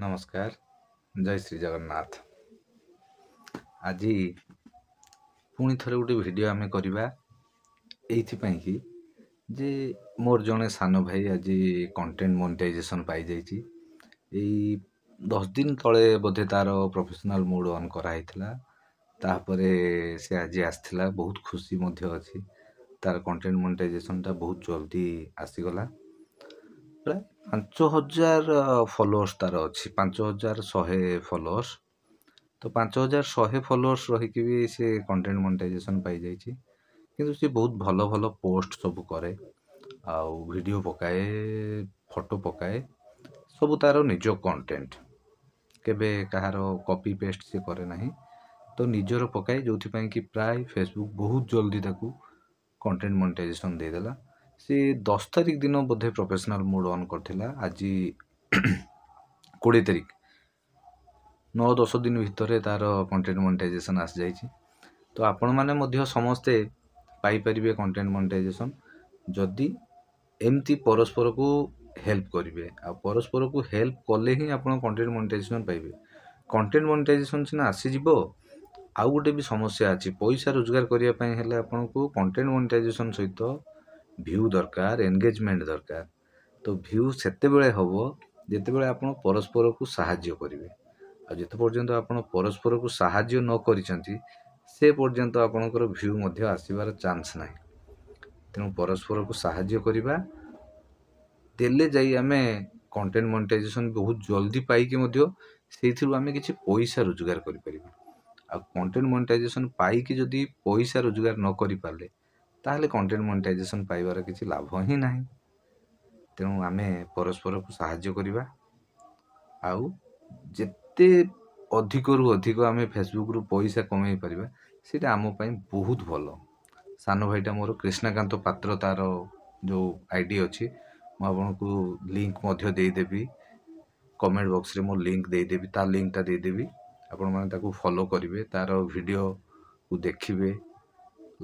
ନମସ୍କାର, ଜୟ ଶ୍ରୀ ଜଗନ୍ନାଥ। ଆଜି ପୁଣି ଥରେ ଗୋଟେ ଭିଡ଼ିଓ ଆମେ କରିବା ଏଇଥିପାଇଁ କି ଯେ ମୋର ଜଣେ ସାନ ଭାଇ ଆଜି କଣ୍ଟେଣ୍ଟ ମନିଟାଇଜେସନ୍ ପାଇଯାଇଛି। ଏଇ 10 ଦିନ ତଳେ ବୋଧେ ତା'ର ପ୍ରଫେସନାଲ୍ ମୋଡ଼୍ ଅନ୍ କରାହେଇଥିଲା। ତାପରେ ସେ ଆଜି ଆସିଥିଲା, ବହୁତ ଖୁସି ମଧ୍ୟ ଅଛି। ତା'ର କଣ୍ଟେଣ୍ଟ ମନିଟାଇଜେସନ୍ଟା ବହୁତ ଜଲ୍ଦି ଆସିଗଲା। ପ୍ରାୟ 5000 ଫଲୋଅର୍ସ ତା'ର ଅଛି, 5100 ଫଲୋଅର୍ସ। ତ 5100 ଫଲୋଅର୍ସ ରହିକି ବି ସେ କଣ୍ଟେଣ୍ଟ ମନିଟାଇଜେସନ୍ ପାଇଯାଇଛି। କିନ୍ତୁ ସେ ବହୁତ ଭଲ ଭଲ ପୋଷ୍ଟ ସବୁ କରେ, ଆଉ ଭିଡ଼ିଓ ପକାଏ, ଫଟୋ ପକାଏ, ସବୁ ତା'ର ନିଜ କଣ୍ଟେଣ୍ଟ, କେବେ କାହାର କପି ପେଷ୍ଟ ସେ କରେ ନାହିଁ। ତ ନିଜର ପକାଏ, ଯେଉଁଥିପାଇଁ କି ପ୍ରାୟ ଫେସବୁକ୍ ବହୁତ ଜଲ୍ଦି ତାକୁ କଣ୍ଟେଣ୍ଟ ମନିଟାଇଜେସନ୍ ଦେଇଦେଲା। ସେ 10 ତାରିଖ ଦିନ ବୋଧେ ପ୍ରଫେସନାଲ୍ ମୋଡ଼୍ ଅନ୍ କରିଥିଲା। ଆଜି 20 ତାରିଖ, 9-10 ଦିନ ଭିତରେ ତା'ର କଣ୍ଟେଣ୍ଟ ମନିଟାଇଜେସନ୍ ଆସିଯାଇଛି। ତ ଆପଣମାନେ ମଧ୍ୟ ସମସ୍ତେ ପାଇପାରିବେ କଣ୍ଟେଣ୍ଟ ମନିଟାଇଜେସନ୍ ଯଦି ଏମିତି ପରସ୍ପରକୁ ହେଲ୍ପ କରିବେ। ଆଉ ପରସ୍ପରକୁ ହେଲ୍ପ କଲେ ହିଁ ଆପଣ କଣ୍ଟେଣ୍ଟ ମନିଟାଇଜେସନ୍ ପାଇବେ। କଣ୍ଟେଣ୍ଟ ମନିଟାଇଜେସନ୍ ସିନା ଆସିଯିବ, ଆଉ ଗୋଟେ ବି ସମସ୍ୟା ଅଛି। ପଇସା ରୋଜଗାର କରିବା ପାଇଁ ହେଲେ ଆପଣଙ୍କୁ କଣ୍ଟେଣ୍ଟ ମନିଟାଇଜେସନ୍ ସହିତ ଭ୍ୟୁ ଦରକାର, ଏନଗେଜମେଣ୍ଟ ଦରକାର। ତ ଭ୍ୟୁ ସେତେବେଳେ ହେବ ଯେତେବେଳେ ଆପଣ ପରସ୍ପରକୁ ସାହାଯ୍ୟ କରିବେ। ଆଉ ଯେତେ ପର୍ଯ୍ୟନ୍ତ ଆପଣ ପରସ୍ପରକୁ ସାହାଯ୍ୟ ନ କରିଛନ୍ତି, ସେ ପର୍ଯ୍ୟନ୍ତ ଆପଣଙ୍କର ଭ୍ୟୁ ମଧ୍ୟ ଆସିବାର ଚାନ୍ସ ନାହିଁ। ତେଣୁ ପରସ୍ପରକୁ ସାହାଯ୍ୟ କରିବା ଦେଲେ ଯାଇ ଆମେ କଣ୍ଟେଣ୍ଟ ମନିଟାଇଜେସନ୍ ବହୁତ ଜଲ୍ଦି ପାଇକି ମଧ୍ୟ ସେଇଥିରୁ ଆମେ କିଛି ପଇସା ରୋଜଗାର କରିପାରିବା। ଆଉ କଣ୍ଟେଣ୍ଟ ମନିଟାଇଜେସନ୍ ପାଇକି ଯଦି ପଇସା ରୋଜଗାର ନ କରିପାରିଲେ, ତାହେଲେ କଣ୍ଟେଣ୍ଟ ମନିଟାଇଜେସନ୍ ପାଇବାର କିଛି ଲାଭ ହିଁ ନାହିଁ। ତେଣୁ ଆମେ ପରସ୍ପରକୁ ସାହାଯ୍ୟ କରିବା, ଆଉ ଯେତେ ଅଧିକରୁ ଅଧିକ ଆମେ ଫେସବୁକ୍ରୁ ପଇସା କମେଇ ପାରିବା, ସେଇଟା ଆମ ପାଇଁ ବହୁତ ଭଲ। ସାନ ଭାଇଟା ମୋର କୃଷ୍ଣକାନ୍ତ ପାତ୍ର, ତା'ର ଯେଉଁ I D ଅଛି, ମୁଁ ଆପଣଙ୍କୁ ଲିଙ୍କ୍ ମଧ୍ୟ ଦେଇଦେବି। କମେଣ୍ଟ ବକ୍ସରେ ମୁଁ ଲିଙ୍କ୍ ଦେଇଦେବି, ତା ଲିଙ୍କ୍ଟା ଦେଇଦେବି। ଆପଣମାନେ ତାକୁ ଫଲୋ କରିବେ, ତା'ର ଭିଡ଼ିଓକୁ ଦେଖିବେ,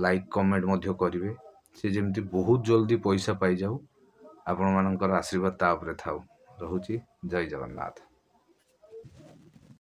ଲାଇକ୍ କମେଣ୍ଟ ମଧ୍ୟ କରିବେ। ସେ ଯେମିତି ବହୁତ ଜଲ୍ଦି ପଇସା ପାଇଯାଉ, ଆପଣମାନଙ୍କର ଆଶୀର୍ବାଦ ତା ଉପରେ ଥାଉ। ରହୁଛି, ଜୟ ଜଗନ୍ନାଥ।